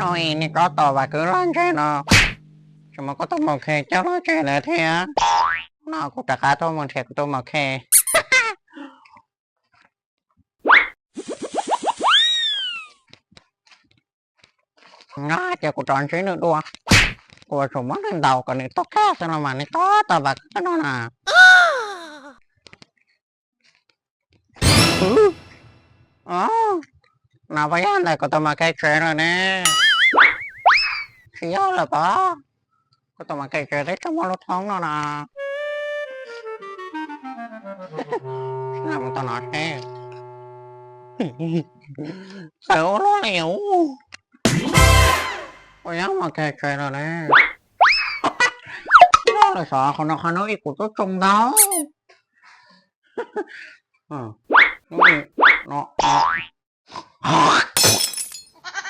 Tau, nws kob tos Vam Kwv los ntses no, tsis muab kuv tus Maum Khe coj los ntses lawm thiab. No kuv rov qab tuaj mus nrhiav kuv tus Maum Khe. No ces kuv rov ntsib nws dua. Kuv yuav tsum muab nws ntaus kom nws tuag kiag xwb los mas nws kob tos Vam Kwv no na. No puas yog ntawm kuv tus Maum Khe tsev lawm ne? Tsis yog lawm pom, kuv tus Maum Khe tsev twb tsis muaj lub thoob no na. Mus tau no seb, txawm ua luaj li. Puas yog Maum Khe tsev lawm ne? Yog lawm xyov, qhov no qhov no ib kuv tuaj tsoo ntau. No, no,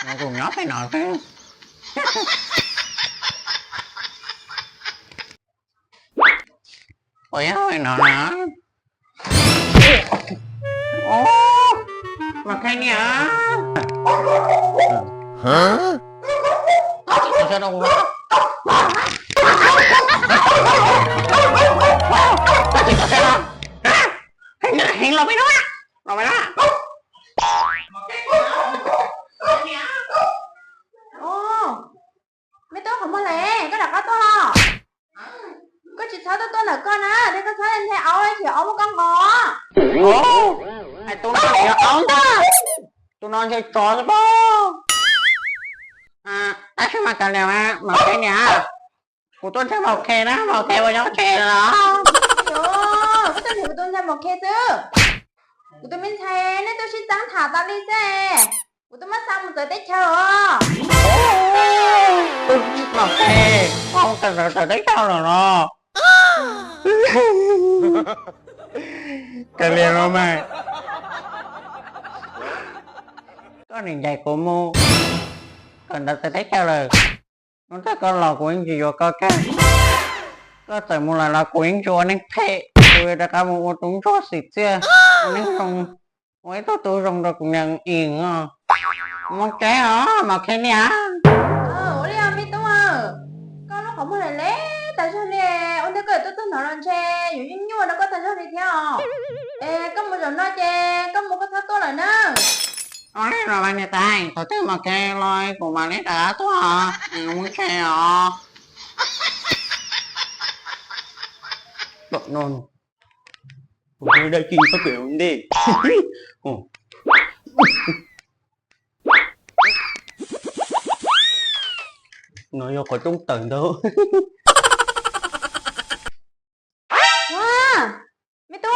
no kuv nyob pem no xwb. Puas yog no na? Maum Khe niam, heev los peb no, los peb no. Me tub, qhov muag lawm, koj rov qab tuaj los? Koj tsis txhob tuaj tuaj ntawm koj na, thiab koj txhob nthe aub, aub muab koj nqos. Tus no yog aub ntag, tus no ntshe tsov xwb pob. Tab sis mas kav liam, Maum Khe niam, kuv tuaj ntsib Maum Khe na, Maum Khe puas nyob tsev los? Koj tuaj ntsib kuv tus ntxhais Maum Khe xwb. Kuv tus me ntxhais, nej tuaj sib txeeb tham tas li xwb, kuv twb muab xa mus txawv teb chaws os. Maum Khe, koj mus txawv teb chaws lawm los? Kav liam los mas, koj nim ncaim kuv mus kawm ntawv txawv teb chaws lawm. Hnub twg koj los kuv yeej tsis yuav koj kiag. Koj txawm mus lawm los kuv yeej tsis ua neeg phem, kuv yuav rov qab mus ua tub ntsuag xwm txiaj, ua neeg zoo, ua ib tug tub zoo rau kuv niam Im os. Mus tsev os Maum Khe niam. Ua li os me tub, koj lub qhov muag lem lem tas zog li, ua ntej koj yuav tuaj txog hnov los ntshe yuav nyuaj nyuaj rau koj tas zog li thiab os. Es koj mus zaum no ces koj mus, koj txhob tuaj lawm na. Ua li los mas niam tais, thaum twg Maum Khe los kuv mam li rov qab tuaj, mus tsev os. Dab tsi txhob pem ua ntej. No yog qhov rooj tawm ntag. Me tub,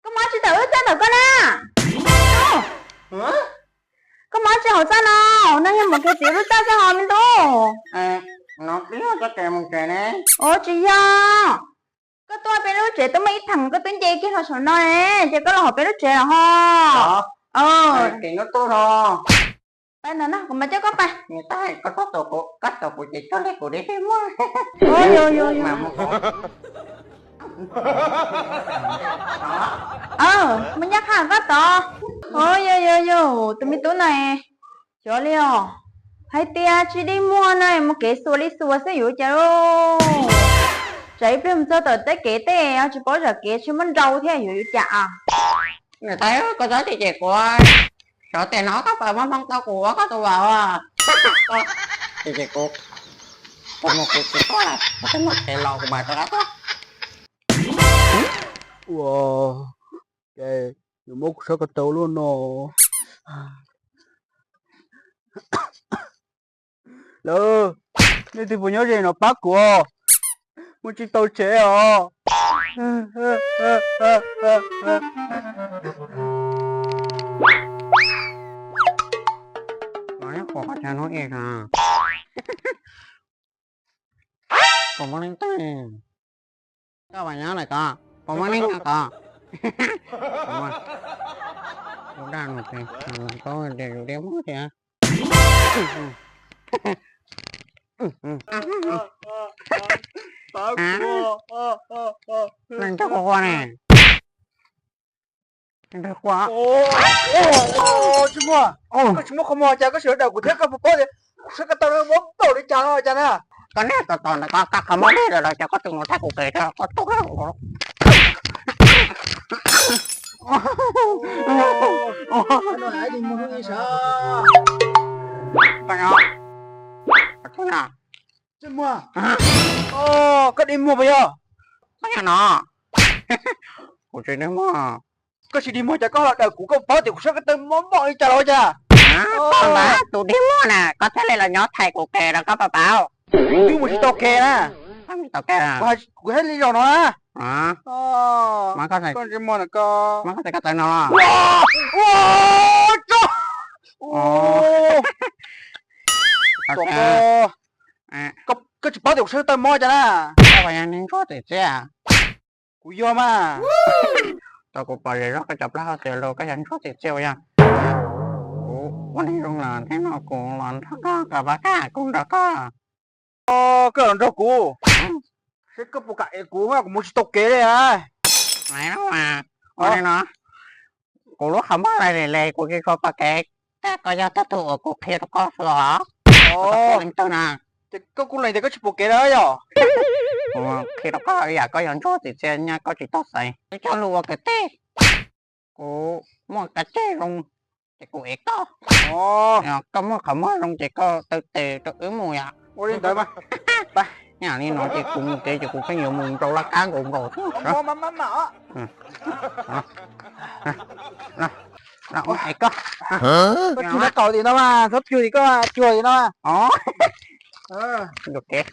koj mob tsis tawm lub txaj ntawm koj na? Koj mob tsis hauv txaj no, no yog Maum Khe txiv lub txaj xwb hos me tub. Ua tsis yog, koj tuaj peb lub tsev twb muaj ib theem koj twb nce kiag los saum no, ces koj los hauv peb lub tsev los ho. Pais ntawm no kuv mam coj koj pais. Koj tuaj tos kuv ces koj li kuv deb deb muag. Mus nyob qha koj tod. Yog yog yog, tus me tub no xyov li os. Hais tias tsis deb muag no mus kev xuas li xuas xwb yuav cas lauj. Tsam ib pliag mus txog tom txoj kev tej tsis paub zam kev tsis muaj nrau thiab yuav yuav cas. Niam tais, koj txhob cem kuv, xyov tias hnub koj pais muab hmoo tau kuv ua koj tus vauv. Ces kuv, kuv mus kuv tsis tuaj lawm, kuv twb muaj kev los kuv mam rov qab tuaj. Ua, ces yuav muab kuv sab ko taw luaj no. Lawv, nej twb puas nyob ze no pab kuv, mus tsis tau tsev os. Puas muaj leej twg? Koj mas nyob lawm ko, puas muaj neeg nyob ko? Kuv dag nws tias, tias yus deb muag tias. Leej twg qua qua ne? Leej twg qua? Muaj, koj tsis muaj qhov muag cas koj tsis los daws kuv thiab, koj puas paub tias kuv sab ko taw muab npaum li cas no cas na? Koj niag tos tos ntawm koj, koj qhov muag deb lawm los cas koj tseem mus thaij kuv kem rau koj tuaj. Koj dig muag puas yog? Koj yog no, kuv tsis dig muag. Koj tsis dig muag cas koj los daws kuv, koj paub tias kuv sab ko taw muab npaum li cas los cas? Koj ntag tus dig muag na, koj thiaj li los nyob thaij kuv kem rau koj puas paub. Twb mus tsis tau kev na. Kuv hais li zaum no na. Koj tsis muag na koj. Muab koj tes koj tawv no los. Koj tsis paub tias kuv sab ko taw mob cas na. Koj yog neeg ntsuag txiv txiaj. Kuv yog mas. Tau kuv pom zem zog koj cov plaub hau tias los koj yog ntsuag txiv txiaj uas yog. Kuv ua neeg zoo lawm thiab no kuv los nrog koj kom vaj kaj kuv nrog koj. Koj los nrog kuv, seb koj puas kam ev kuv, kuv mus tsis tau kev li. Ua li no, kuv lub qhov muag lais li li kuv tsis tshua pom kev, tab koj yog tus uas kuv qhia rau koj xwb os. Leej twg na? Ces koj kuj lees tias koj tsis pom kev lawm yom? Kuv qhia rau koj yam koj yog ntsuag txiv txiaj nyaj koj tsis tau xaiv, koj coj lus ua kwv tij. Kuv muaj kev cai zoo ces kuv ev koj. Koj muaj qhov muag zoo ces koj taw tes rau wb mus yom. Ua li ntawd mas. Yam li no ces kuv mus kev ces kuv pheej yuav mus nraus laj kab nkaus nkaus xwb. Ev koj. Koj cuag no kaum tim no mas, txhob cuag tim koj cuag tim no. Ua kev.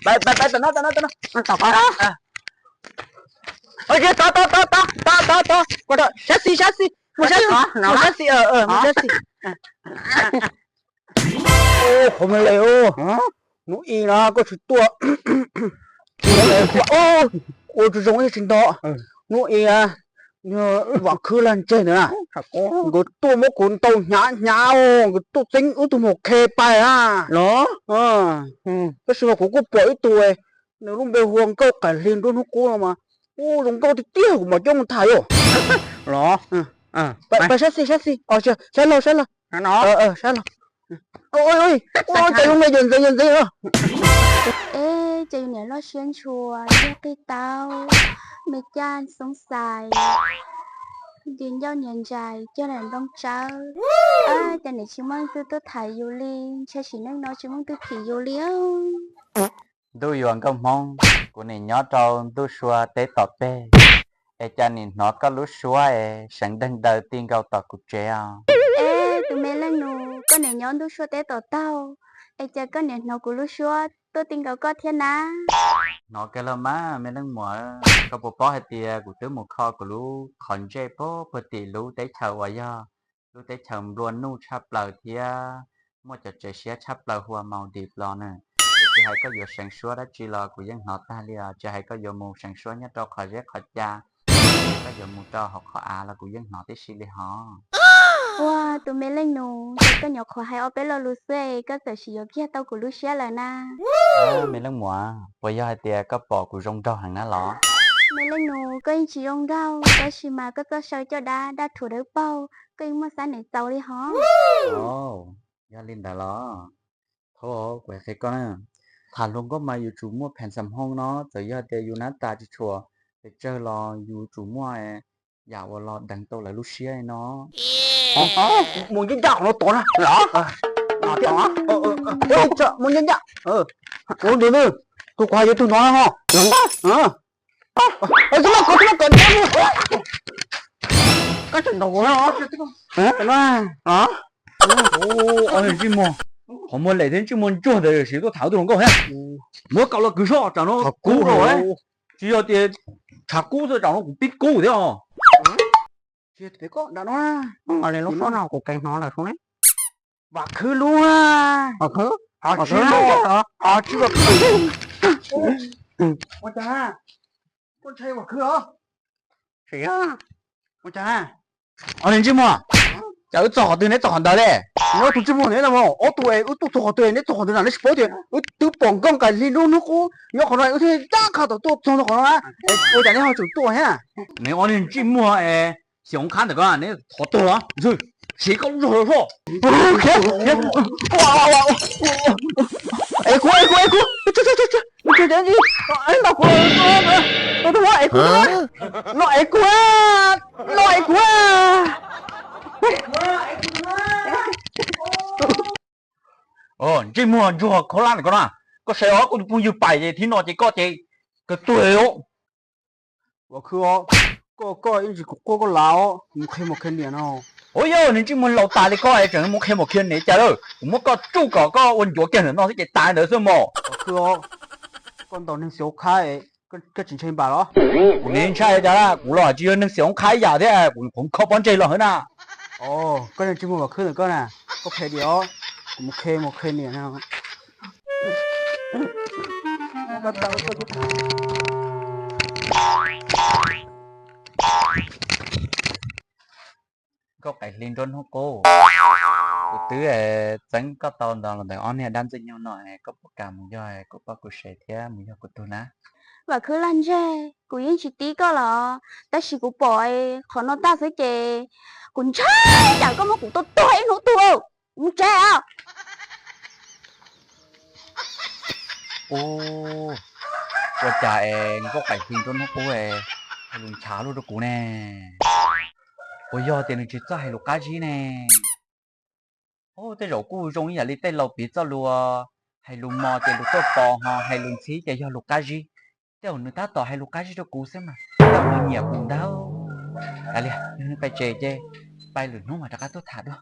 Pais, pais, pais, tom no, tom no, tom no. Tom qhov no. Tod, tod, tod, tod, tod, tod, sab xis, sab xis, mus sab xis, mus sab xis, mus sab xis. Qhov me le, hnub i no koj tsis tuaj, ua tsis zoo ib tsis nto. Hnub i na, vam khwb lag ntseg ntawd na, nkawd tuaj muab kuv ntaus hnyav hnyav, nkawd tuaj txeeb wb tug maum khe pais na. Los, tab sis mas kuv kuj pom ib tug, nws lub npe hu ua Nkauj Qaim Hli nruab hnub qub no mas, ua zoo nkauj tiag tiag, kuv mam coj mus tham yom. Los, pais sab xis, sab xis, sab laug, sab laug. Sab laug. Ua cas zoo li yawm ntxeev yawm ntxeev. Eb, cas yus niam loj siab ntshua, yog qig tau, me caj xoob xais, nti ncauj nias ntsais, cog daim nplooj tsawb. Cas niam tsis muaj leej twg tuaj tham yus li, ntshe sim neej no tsis muaj leej twg phim yus li. Ntuj yuav nkauj Hmoob, kuv nim nyob rau ntuj sua teb tom peg, es cas nim hnov koj lub suab es seev dawg daws ti nkaus tom kuv tsev os? Eb, tus me leej nus, koj nim nyob ntuj sua teb tom taug, es cas koj nim hnov kuv lub suab tuaj ti nkaus koj thiab na? Hnov kawg los mas me leej muam, koj puas paub hais tias kuv twb mus kho kuv lub qhov ntsej puag tim lub teb chaws uas yog lub teb chaws nplua nuj tshaj plaws thiab muaj cov tsev siab tshaj plaws hu ua Maldives los na. Ces tsis hais koj yuav seev suab dab tsi los kuv yeej hnov tag li os, tsis hais koj yuav mus seev suab nyob rau qhov zeb qhov ca, koj yuav mus rau hauv qhov av los kuv yeej hnov tib si li hos. Ua, tus me leej nus, ces koj nyuam qhuav hais ob peb lo lus xwb es koj txawm sim yuav kiag tau kuv lub siab lawm na. Me leej muam, puas yog hais tias koj pom kuv zoo nraug heev na los? Me leej nus, koj yeej tsis zoo nraug, tab sis mas koj txoj saw caj dab daj rhuv dawb paug, koj yeej muaj xab niam txaus li hos. Yog li ntawd los, thaum kuv qhia koj na, tham hluas nkauj mas yus tsum muaj phees xam hoo no, txawm yog tias yus nab tas tsis tshua pes tsawg los yus tsum muaj yam uas los deev tau lawv lub siab no. Mus ncaj ncaj qhov no tod na. Los, mus ncaj ncaj. Tus ntim nws, tus kuv hais yuav tus no ho. Koj tseem ntaus kuv no? Ntsej muag, qhov muag lem thiab ntsej muag ntsuag ntawd siv tuaj tham wb tus hluas nkauj thiab. Muab kaus los kwv soj tsam no kub rau, tsis yog tias tshav kub xwb, tsam no kuv pib kub thiab os. Lub suab no kuv kev hnov lawm su ne. Vam khwb lub, vam khwb, ho tsis, ho tsis vam khwb. Ua cas, koj ntshai vam khwb los? Tsis yog. Ua cas, o ntsej muag, Cas wb txog qhov twg neb txog qhov ntawd le? Neb ob tug ntsej muag neb no mas ob tug es wb tuaj txog qhov twg neb txog qhov twg na, neb tsis paub tias wb twb pom nkauj Nqaim Hli nruab hnub qub nyob qhov no, wb thiaj ncaj qha tom tuaj txog qhov no na. Ua cas neb ho tseem tuaj thiab? Neb ob niag ntsej muag es xyoob qhab ntawm ko, neb thov tuag los siv koj lub zog los. Es kuv, es kuv, es kuv, no kuv, no es kuv, no es kuv, no es kuv. Ntsej muag ntsuag khaub hlab ntawm ko na, koj saib os, koj tus phooj ywg pais ces thib no ces koj ces kawg tuag os. Vam Khwb os, koj, koj yeej tsis quaj koj lav os, kuv mus qhia muam qhia niam no. Ua yog nws ntsej muag laus tas li koj es tseem mus qhia muam qhia niam cas lawm? Kuv muab koj tsuj kom koj ua ncuav kiag ntawm no xwb ces tas ntawd xwb mos. Vam Khwb os, koj ntaus neeg xyoob qhab, koj tsis ntshai npam los? Kuv ntshai cas lawm, kuv los tsis yog neeg xyoob qhab ib yam thiab, kuv qhov kho pob ntseg los hauv na. Os, koj yeej tsis mus Vam Khwb ntawm koj na, koj phem diam os, kuv mus qhia muam qhia niam no. Nkauj Qaim Hli nruab hnub qub, kuv twb txeeb koj tau ntawm ob niag dab ntxwg nyoog no, koj puas kam mus yog kuv poj kuv sev thiab mus yog kuv tug na? Vam Khwb Laj Ntseg, kuv yeej tsis tib koj los, tab sis kuv pom qhov no tag xwb ces kuv ntshai tsam koj muab kuv tua tuag ib hnub twg. Mus tsev os. Ua cas es Nkauj Qaim Hli nruab hnub qub hais lus nchav luaj rau kuv ne? Puas yog tias nws tsis txawj hais lus qab zib ne? Tej zaum kuj zoo ib yam li tej laus piv txoj lus, hais lus mos ces lus tuaj pos, ho hais lus ntxhib ces yog lus qab zib. Tej zaum nws tab tom hais lus qab zib rau kuv xwb mas, tej zaum nws nyiam kuv ntag. Kav liam, yog nws pais tsev ces pais lwm hnub mas rov qab tuaj tham dua.